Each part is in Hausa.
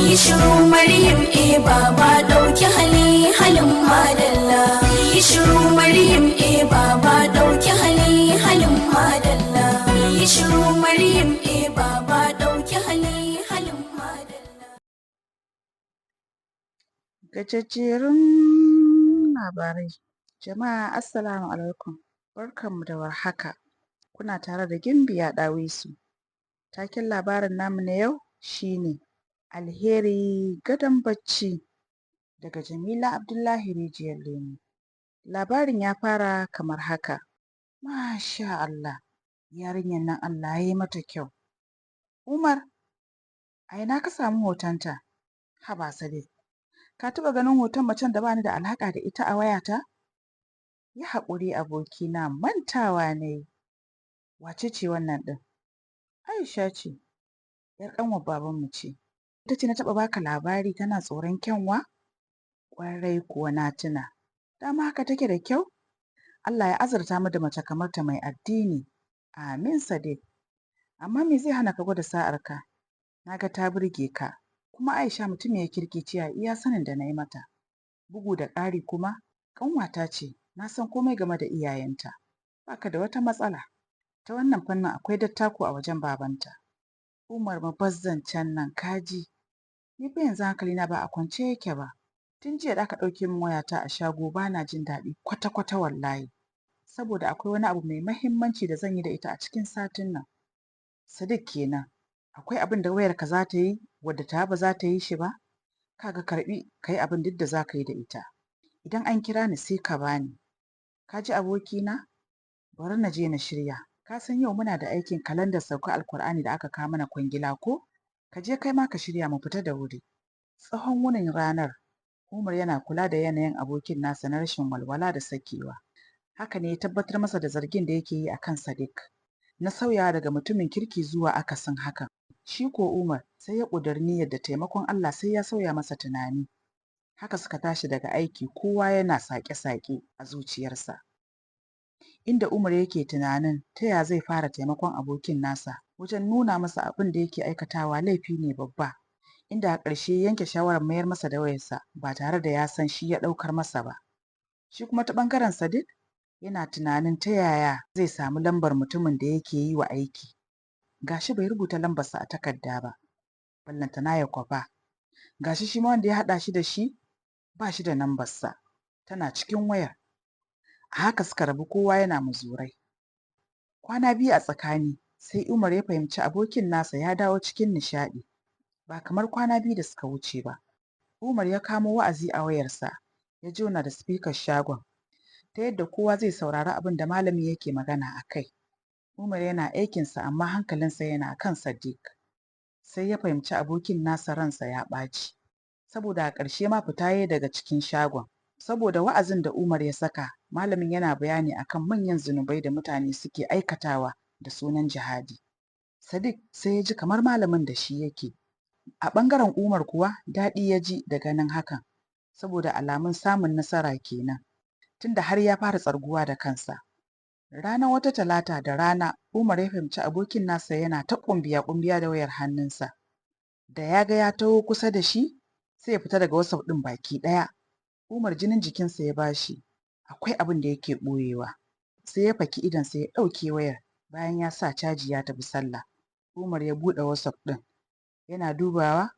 Yi shiru Maryam e Baba, ɗauki hali halin madalla. Yi shiru Maryam e Baba, ɗauki hali halin madalla. Yi shiru Maryam e Baba, ɗauki hali halin madalla. Gajejjerun labarai. Jama'a, assalamu alaikum, barkanmu da warhaka. Kuna tare da Gimbiya Ɗawisu. Taken labarin namu na yau shi ne Alheri gadon bacci, daga Jamila Abdullahi Rijiyar Lemo. Labarin ya fara kamar haka: Masha Allah, yarinyar nan Allah ya yi mata kyau. Umar, a ina ka samu hotonta? Haba Sadiq, ka taɓa ganin hoton macen da ba ni da alaƙa da ita a wayata? Yi haƙuri abokina, mantawa na yi. Wace ce wannan ɗin? Aisha ce, ‘yar ƙanwar babanmu ce. Ita ce na taɓa baka labari tana tsoron kyanwa? Ƙwarai kuwa na tuna. Dama haka take da kyau? Allah ya azurta mu da mace kamar ta mai addini. Amin, Sadiq. Amma me zai hana ka gwada sa'arka? Na ga ta burge ka. Kuma Aisha mutumiyar kirki ce a iya sanin da na yi mata. Bugu da ƙari kuma, ƙanwata ce, na san komai game da iyayenta. Ba ka da wata matsala. Ta wannan fannin akwai dattako a wajen babanta. Umar, mu bar zancen nan ka ji. Ni fa yanzu hankalina ba a kwance yake ba. Tun jiya da aka ɗauke min wayata a shago ba na jin daɗi kwata-kwata wallahi. Saboda akwai wani abu mai mahimmanci da zan yi da ita a cikin satin nan. Sadiq kenan. Akwai abin da wayarka za ta yi wadda tawa ba za ta yi shi ba? Ka ga, karɓi ka yi abin duk da za ka yi da ita. Idan an kira ni sai ka bani. Ka ji abokina? Bari na je na shirya. Ka san yau muna da aikin kalandar saukar Alkur'ani da aka kawo mana kwangila ko? Ka je kai ma ka shirya mu fita da wuri. Tsawon wunin ranar, Umar yana kula da yanayin abokin nasa na rashin walwala da sakewa. Haka ne ya tabbatar masa da zargin da yake yi a kan Sadiq, na sauyawa daga mutumin kirki zuwa akasin hakan. Shi ko Umar sai ya ƙudiri niyyar da taimakon Allah sai ya sauya masa tunani. Haka suka tashi daga aiki kowa yana saƙe-saƙe a zuciyarsa. Inda Umar yake tunanin ta ya zai fara taimakon abokin nasa wajen nuna masa abin da yake aikatawa laifi ne babba. Inda a ƙarshe ya yanke shawarar mayar masa da wayarsa ba tare da ya san shi ya ɗaukar masa ba. Shi kuma ta ɓangaren Sadiq, yana tunanin ta yaya zai samu lambar mutumin da yake yi wa aiki. Ga shi bai rubuta lambarsa a takarda ba, ballantana ya kwafa. Ga shi shi ma wanda ya haɗa shi da shi ba shi da lambarsa, tana cikin wayar. A haka suka rabu kowa yana muzurai. Kwana biyu a tsakani, sai Umar ya fahimci abokin nasa ya dawo cikin nishaɗi, ba kamar kwana 2 da suka wuce ba. Umar ya kamo wa'azi a wayarsa, ya jona da sifikar shagon, ta yadda kowa zai saurari abin da malamin yake magana a kai. Umar yana aikinsa amma hankalinsa yana kan Sadiq. Sai ya fahimci abokin nasa ransa ya ɓaci. Saboda a ƙarshe ma fita ya daga cikin shagon. Saboda wa'azin da Umar ya saka, malamin yana bayani akan manyan zunubai da mutane suke aikatawa da sunan jihadi. Sadiq sai ya ji kamar malamin da shi yake. A ɓangaren Umar kuwa, daɗi ya ji da ganin hakan, saboda alamun samun nasara kenan, tunda har ya fara tsarguwa da kansa. Ranar wata Talata da rana, Umar ya fahimci abokin nasa yana ta ƙumbiya-ƙumbiya da wayar hannunsa. Da ya ga ya taho kusa da shi, sai ya fita daga WhatsApp ɗin baki ɗaya. Umar jinin jikinsa ya bashi, akwai abin da yake ɓoyewa. Sai ya faki idonsa ya ɗauke wayar bayan ya sa caji ya tafi sallah. Umar ya buɗe WhatsApp ɗin. Yana dubawa,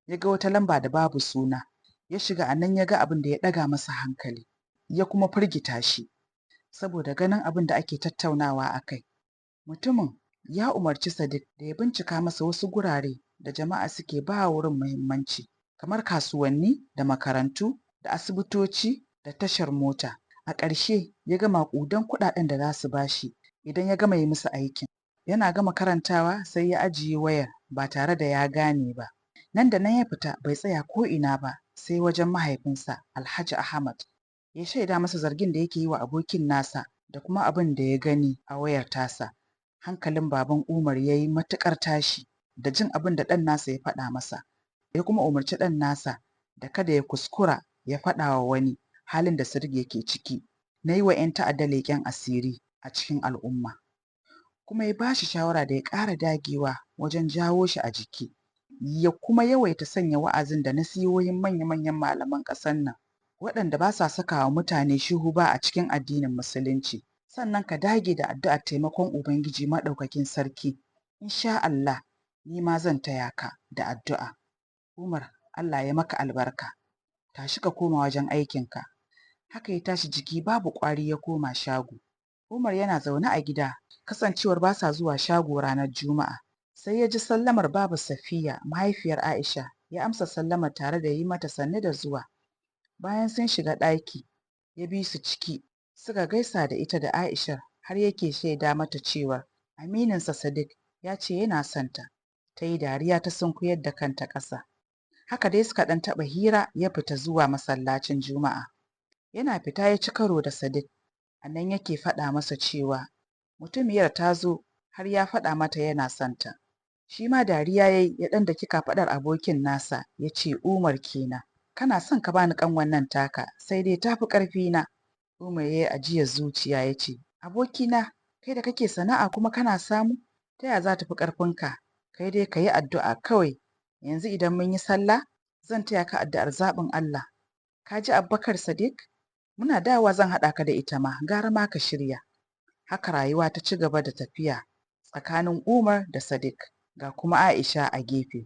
ya ga wata lamba da babu suna. Ya shiga, a nan ya ga abin da ya ɗaga masa hankali, ya kuma firgita shi. Saboda ganin abin da ake tattaunawa a kai. Mutumin ya umarci Sadiq da ya bincika masa wasu gurare da jama'a suke ba wurin muhimmanci, kamar kasuwanni da makarantu da asibitoci da tashar mota. A ƙarshe ya ga maƙudan kuɗaɗen da za su ba shi idan ya gama yi musu aikin. Yana gama karantawa sai ya ajiye wayar ba tare da ya gane ba. Nan da nan ya fita, bai tsaya ko ina ba sai wajen mahaifinsa Alhaji Ahmad. Ya shaida masa zargin da yake yi wa abokin nasa da kuma abin da ya gani a wayar tasa. Hankalin baban Umar ya yi matuƙar tashi da jin abin da ɗan nasa ya faɗa masa. Ya kuma umarci ɗan nasa da kada ya kuskura ya faɗa wa wani halin da Sadiq yake ciki na yi wa 'yan ta'adda leƙen asiri a cikin al'umma. Kuma ya ba shi shawara da ya ƙara dagewa wajen jawo shi a jiki. ya kuma yawaita sanya wa'azin da nasihohin manya-manyan malaman ƙasar nan waɗanda ba sa saka wa mutane shubuha a cikin addinin Musulunci. Sannan ka dage da addu'ar taimakon Ubangiji Maɗaukakin Sarki. Insha Allah, ni ma zan taya ka da addu'a. Umar, Allah ya maka albarka. Tashi ka koma wajen aikinka. Haka ya tashi jiki babu ƙwari ya koma shago. Umar yana zaune a gida, kasancewar ba sa zuwa shago ranar Juma'a. Sai ya ji sallamar Baba Safiya, mahaifiyar Aisha, ya amsa sallamar tare da yi mata sannu da zuwa. Bayan sun shiga ɗaki, ya bi su ciki, suka gaisa da ita da Aishar har yake shaida mata cewa amininsa Sadiq ya ce yana son ta. Ta yi dariya ta sunkuyar da kanta ƙasa. Haka dai suka ɗan taɓa hira ya fita zuwa masallacin Juma'a. Yana fita ya ci karo da Sadiq. A nan yake faɗa masa cewa mutumiyar ta zo har ya faɗa mata yana son ta. Shi ma dariya ya yi ya ɗan daki kafaɗar abokin nasa ya ce Umar kenan. Kana son ka bani ƙanwar nan taka sai dai tafi ƙarfina. Umar ya yi ajiyar zuciya ya ce abokina kai da kake sana'a kuma kana samu ta ya za ta fi ƙarfinka? Kai dai ka yi addu'a kawai. Yanzu idan mun yi sallah zan taya ka addu'ar zaɓin Allah. Ka ji Abubakar Sadiq? Muna dawowa zan haɗa ka da ita ma gara ma ka shirya. Haka rayuwa ta ci gaba da tafiya tsakanin Umar da Sadiq ga kuma Aisha a gefe.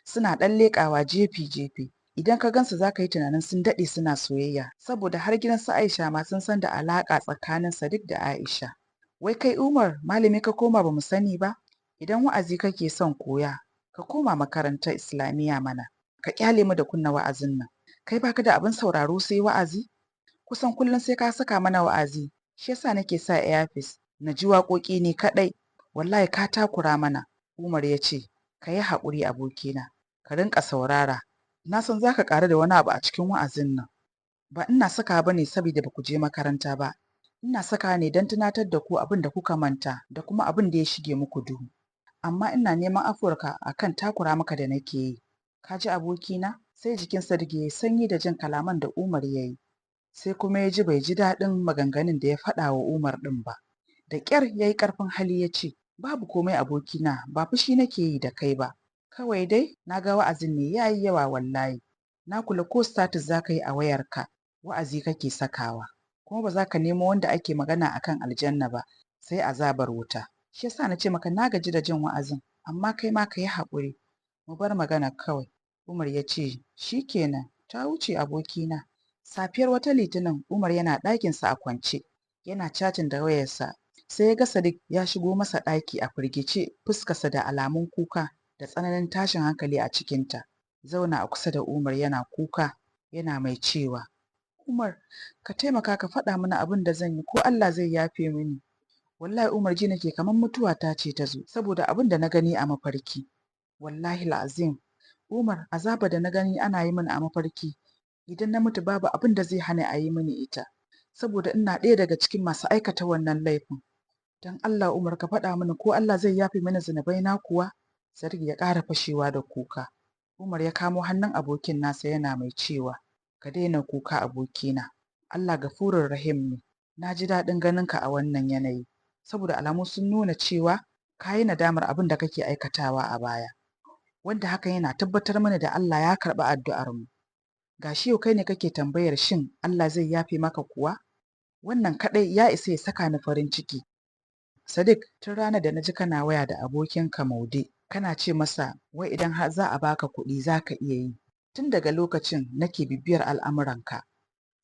Suna ɗan leƙawa jefi-jefi. Idan ka gansu za ka yi tunanin sun daɗe suna soyayya saboda har gidan su Aisha ma sun san da alaƙa tsakanin Sadiq da Aisha. Wai kai Umar malami ka koma ba mu sani ba? Idan wa'azi kake son koya ka koma makarantar Islamiyya mana. Ka ƙyale mu da kunna wa'azin nan. Kai baka da abin sauraro sai wa'azi? Kusan kullum sai ka saka mana wa'azi. Shi yasa nake sa earpiece na ji waƙoƙi ni kaɗai. Wallahi ka takura mana. Umar ya ce, ka yi haƙuri abokina, ka rinƙa saurara. Na san za ka ƙaru da wani abu a cikin wa'azin nan. Ba ina sakawa ba ne saboda ba ku je makaranta ba. Ina sakawa ne don tunatar da ku abin da kuka manta da kuma abin da ya shige muku duhu. Amma ina neman afuwarka a kan takura maka da nake yi. Ka ji abokina? Sai jikin Sadiq ya yi sanyi da jin kalaman da Umar ya yi. Sai kuma ya ji bai ji daɗin maganganun da ya faɗa wa Umar ɗin ba. Da ƙyar ya yi ƙarfin hali ya ce, babu komai abokina, ba fushi nake yi da kai ba. Kawai dai na ga wa'azin ne ya yi yawa wallahi. Na kula ko status za ka yi a wayarka, wa'azi kake sakawa. Kuma ba za ka nemo wanda ake magana a kan aljanna ba, sai azabar wuta. Shi yasa na ce maka na gaji da jin wa'azin, amma kai ma ka yi haƙuri. Mu bar maganar kawai. Umar ya ce, shi kenan, ta wuce abokina. Safiyar wata Litinin Umar yana ɗakinsa a kwance, yana chatting da wayarsa. Sai ya ga Sadiq ya shigo masa ɗaki a firgice, fuskarsa da alamun kuka da tsananin tashin hankali a cikinta. Zauna a kusa da Umar yana kuka, yana mai cewa, Umar, ka taimaka ka faɗa mini abin da zan yi ko Allah zai yafe mini. Wallahi Umar ji nake kamar mutuwa ta ce ta zo saboda abin da na gani a mafarki. Wallahi al'azim, Umar azaba da na gani ana yi mini a mafarki, idan na mutu babu abin da zai hana a yi mini ita, saboda ina ɗaya daga cikin masu aikata wannan laifin. Don Allah Umar ka faɗa mini ko Allah zai yafe mini zunubaina kuwa? Sadiq ya ƙara fashewa da kuka. Umar ya kamo hannun abokin nasa yana mai cewa, ka daina kuka abokina. Allah gafurur rahim ne. Na ji daɗin ganinka a wannan yanayi, saboda alamu sun nuna cewa ka yi nadamar abin da kake aikatawa a baya. Wanda hakan yana tabbatar mana da Allah ya karɓi addu'armu. Ga shi yau kai ne kake tambayar shin Allah zai yafe maka kuwa? Wannan kaɗai ya isa ya saka ni farin ciki. Sadiq, tun ranar da na ji kana waya da abokinka Maude, kana ce masa wai idan har za a baka kuɗi za ka iya yi. Tun daga lokacin nake bibiyar al'amuranka.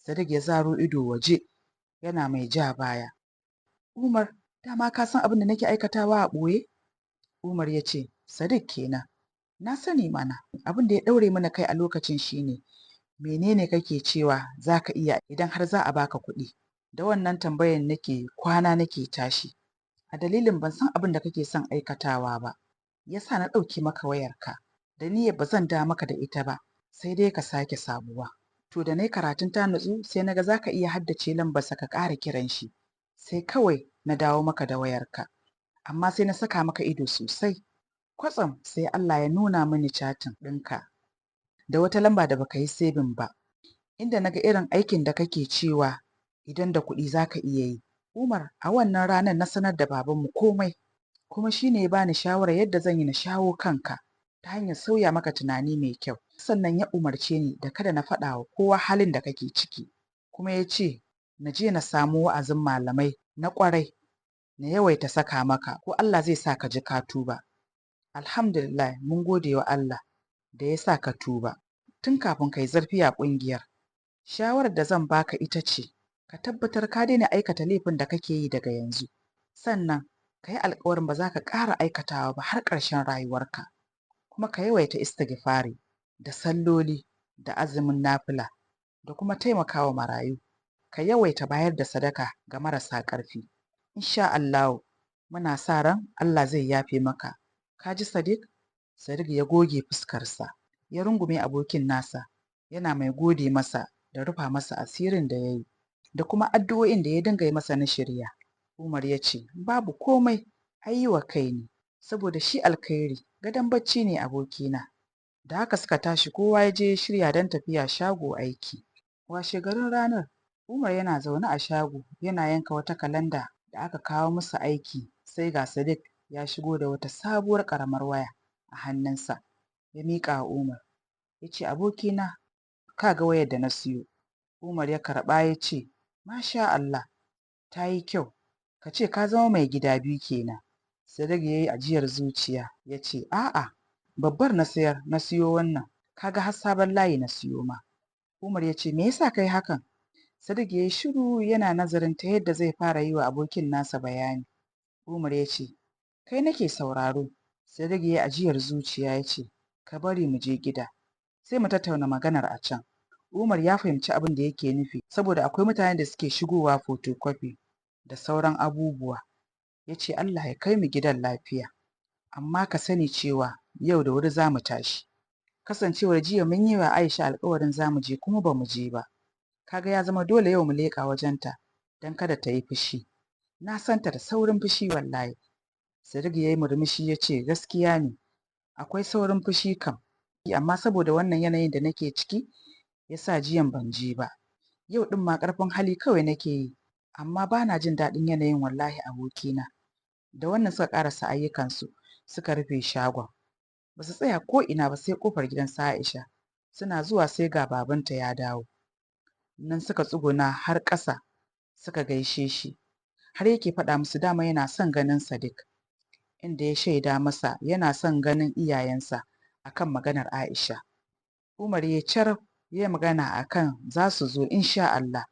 Sadiq ya zaro ido waje, yana mai ja baya. Umar, dama ka san abin da nake aikatawa a ɓoye? Umar ya ce, Sadiq kenan. Na sani mana, abin da ya ɗaure mana kai a lokacin shine, menene kake cewa za ka iya idan har za a baka kuɗi? Da wannan tambayan nake kwana nake tashi. A dalilin ban san abin da kake son aikatawa ba, ya sa na ɗauke maka wayarka, da niyyar ba zan dawo maka da ita ba, sai dai ka sake sabuwa. To da na yi karatun ta nutsu sai na ga za ka iya haddace lambarsa ka ƙara kiran shi, sai kawai na dawo maka da wayarka. Amma sai na saka maka ido sosai. Kwatsam sai Allah ya nuna mini chatting ɗinka da wata lamba da baka yi saving ba, inda na ga irin aikin da kake cewa idan da kuɗi za ka iya yi. Umar, a wannan ranar na sanar da babanmu komai, kuma shi ne ya bani shawarar yadda zan yi na shawo kanka. ta hanyar sauya maka tunani mai kyau. Sannan ya umarce ni da kada na faɗa wa kowa halin da kake ciki. Kuma ya ce na je na samo wa'azin malamai na ƙwarai na yawaita saka maka ko Allah zai sa ka ji ka tuba. Alhamdulillah, mun gode wa Allah da ya sa ka tuba tun kafin ka yi zurfi a ƙungiyar. Shawarar da zan baka ita ce ka tabbatar ka daina aikata laifin da kake yi daga yanzu. Sannan ka yi alƙawarin ba za ka ƙara aikatawa ba har ƙarshen rayuwarka. Kuma ka yawaita istighfari da salloli da azumin nafila da kuma taimakawa marayu. Ka yawaita bayar da sadaka ga marasa ƙarfi. Insha Allahu muna sa ran Allah zai yafe maka. Ka ji Sadiq? Sadiq ya goge fuskarsa, ya rungume abokin nasa, yana mai gode masa da rufa masa asirin da ya yi, da kuma addu'o'in da ya dinga yi masa na shiriya. Umar ya ce, babu komai, ai yi wa kai ne, saboda shi alkhairi gadon bacci ne abokina. Da haka suka tashi kowa ya je ya shirya don tafiya shago aiki. Washe garin ranar, Umar yana zaune a shago yana yanka wata kalanda da aka kawo musu aiki, sai ga Sadiq ya shigo da wata sabuwar ƙaramar waya a hannunsa, ya miƙa wa Umar. Ya ce, abokina, ka ga wayar da na siyo. Umar ya karɓa ya ce, masha Allah, ta yi kyau, ka ce ka zama mai gida biyu kenan. Sadiq ya yi ajiyar zuciya ya ce, a'a, babbar na sayar na siyo wannan, ka ga har sabon layi na siyo ma. Umar ya ce, me yasa ka yi hakan? Sadiq ya yi shiru yana nazarin ta yadda zai fara yi wa abokin nasa bayani. Umar ya ce, kai nake sauraro. Sadiq ya yi ajiyar zuciya ya ce, ka bari mu je gida, sai mu tattauna maganar a can. Umar ya fahimci abin da yake nufi saboda akwai mutanen da suke shigowa photocopy da sauran abubuwa. Ya ce Allah ya kai mu gidan lafiya, amma ka sani cewa yau da wuri za mu tashi. Kasancewar jiya mun yi wa Aisha alƙawarin za mu je kuma ba mu je ba. Kaga ya zama dole yau mu leƙa wajenta don kada ta yi fushi. Na san ta da saurin fushi wallahi. Sadiq ya yi murmushi ya ce gaskiya ne, akwai saurin fushi kam, amma saboda wannan yanayin da nake ciki ya sa jiyan ban je ba. Yau ɗin ma ƙarfin hali kawai nake yi, amma ba na jin daɗin yanayin wallahi abokina. Da wannan suka ƙarasa ayyukansu suka rufe shagon. Ba su tsaya ko ina ba sai ƙofar gidan su Aisha. Suna zuwa sai ga babanta ya dawo. Nan suka tsuguna har ƙasa suka gaishe shi. Har yake faɗa musu dama yana son ganin Sadiq. Inda ya shaida masa yana son ganin iyayensa akan maganar Aisha. Umar ya caraf ya yi magana akan za su zo insha Allah.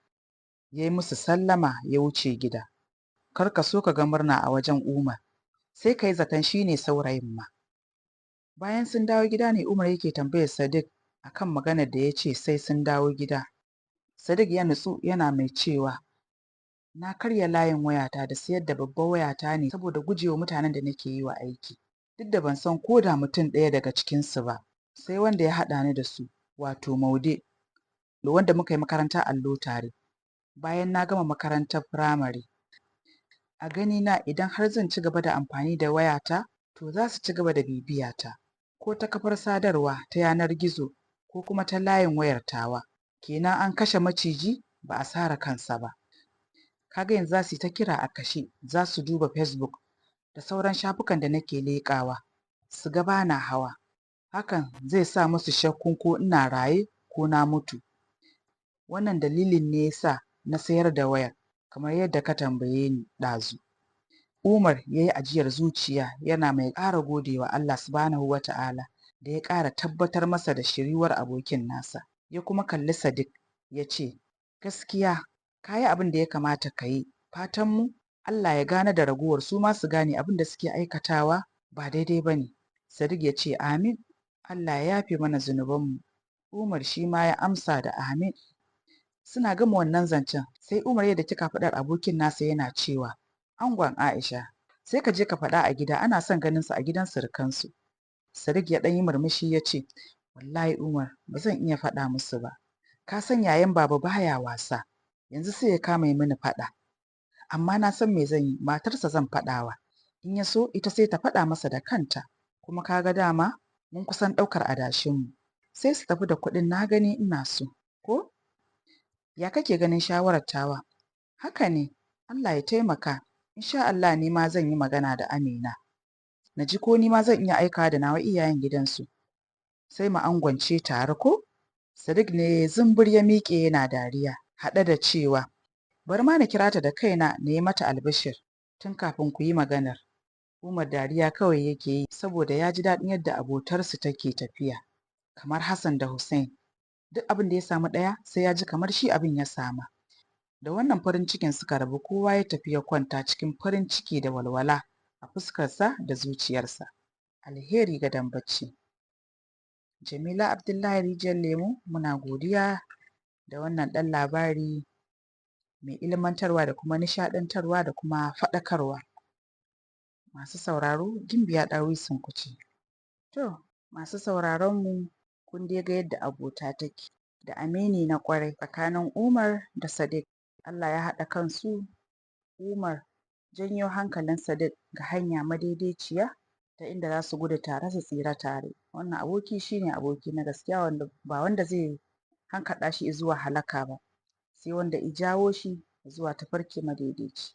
Ya yi musu sallama ya wuce gida. Kar ka so ka ga murna a wajen Umar, sai ka yi zaton shi ne saurayin ma. Bayan sun dawo gida ne Umar yake tambayar Sadiq akan maganar da ya ce sai sun dawo gida. Sadiq ya nutsu yana mai cewa, na karya layin wayata da sayar da babbar wayata ne saboda gujewa mutanen da nake yi wa aiki. Duk da ban san ko da mutum ɗaya daga cikinsu ba, sai wanda ya haɗa ni da su, wato Maude, wanda muka yi makarantar allo tare. Bayan na gama makarantar firamare. A ganina idan har zan ci gaba da amfani da wayata, to za su ci gaba da bibiyata, ko ta kafar sadarwa ta yanar gizo ko kuma ta layin wayar tawa. Kenan an kashe maciji ba a sare kansa ba. Kaga yanzu za su yi ta kira a kashe, za su duba Facebook da sauran shafukan da nake leƙawa, su ga bana hawa. Hakan zai sa musu shakkun ko ina raye ko na mutu. Wannan dalilin ne ya sa na sayar da wayar kamar yadda ka tambaye ni ɗazu. Umar ya yi ajiyar zuciya yana mai ƙara gode wa Allah subhanahu wa ta'ala da ya ƙara tabbatar masa da shiriwar abokin nasa. Ya kuma kalli Sadiq ya ce, gaskiya ka yi abin da ya kamata ka yi, fatanmu Allah ya gane da ragowar su ma su gane abin da suke aikatawa ba daidai ba ne. Sadiq ya ce amin, Allah ya yafe mana zunubanmu. Umar shi ma ya amsa da amin. Suna gama wannan zancen sai Umar ya daki kafaɗar abokin nasa yana cewa, angon Aisha, sai ka je ka faɗa a gida ana son ganin su a gidan surukansu. Sadiq ya ɗan yi murmushi ya ce, wallahi Umar ba zan iya faɗa musu ba. Ka san yayan baba baya wasa, yanzu sai ya kama yi mini faɗa. Amma na san me zan yi, matarsa zan faɗawa. In ya so ita sai ta faɗa masa da kanta. Kuma ka ga dama mun kusan ɗaukar adashinmu. Sai su tafi da kuɗin na gani ina so, ko? Ya kake ganin shawarar tawa? Haka ne, Allah ya taimaka. Insha Allah ni ma zan yi magana da Amina. Na ji ko ni ma zan iya aikawa da nawa iyayen gidansu. Sai mu angwance tare ko? Sadiq ne zumbur ya miƙe yana dariya, haɗe da cewa, bari ma na kira ta da kaina na yi mata albishir tun kafin ku yi maganar. Umar dariya kawai yake yi saboda ya ji daɗin yadda abotarsu take tafiya, kamar Hassan da Hussein. Duk abin da ya samu ɗaya sai ya ji kamar shi abin ya sama. Da wannan farin cikin suka rabu, kowa ya tafi ya kwanta cikin farin ciki da walwala a fuskarsa da zuciyarsa. Alheri gadon bacci. Jamila Abdullahi Rijiyar Lemo, muna godiya da wannan ɗan labari mai ilmantarwa da kuma nishaɗantarwa da kuma faɗakarwa. Masu sauraro, Gimbiya Ɗawisun ku ce. To, masu sauraron mu, kun dai ga yadda abota take da amini na ƙwarai tsakanin Umar da Sadiq. Allah ya haɗa kansu. Umar janyo hankalin Sadiq ga hanya madaidaiciya ta inda za su gudu tare su tsira tare. Wannan aboki shine aboki na gaskiya, wanda ba wanda zai hankaɗa shi zuwa halaka ba, sai wanda i jawo shi zuwa tafarki madaidaici.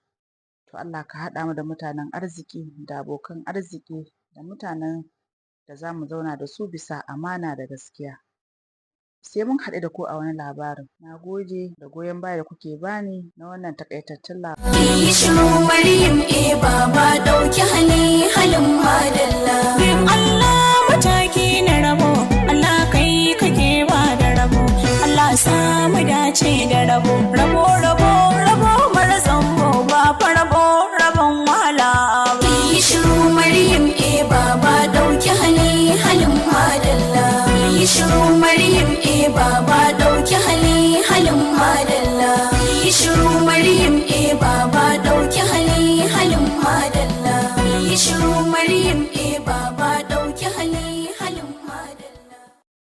To, Allah ka haɗa mu da mutanen arziki da abokan arziki da mutanen da za mu zauna da su bisa amana da gaskiya. Sai mun haɗu da ku a wani labarin. Na gode da goyon baya da kuke bani na wannan takaitattun labarin. Yi shiru Maryam e baba, ɗauki hali halin madalla. Bin Allah mataki na rabo, Allah kai kake ba da rabo, Allah samu dace da rabo, rabo rabo rabo mara zambo ba fa rabo rabon wahala ba. Yi shiru Maryam e baba, ɗauki hali halin madalla. Yi shiru Maryam e baba, ɗauki hali.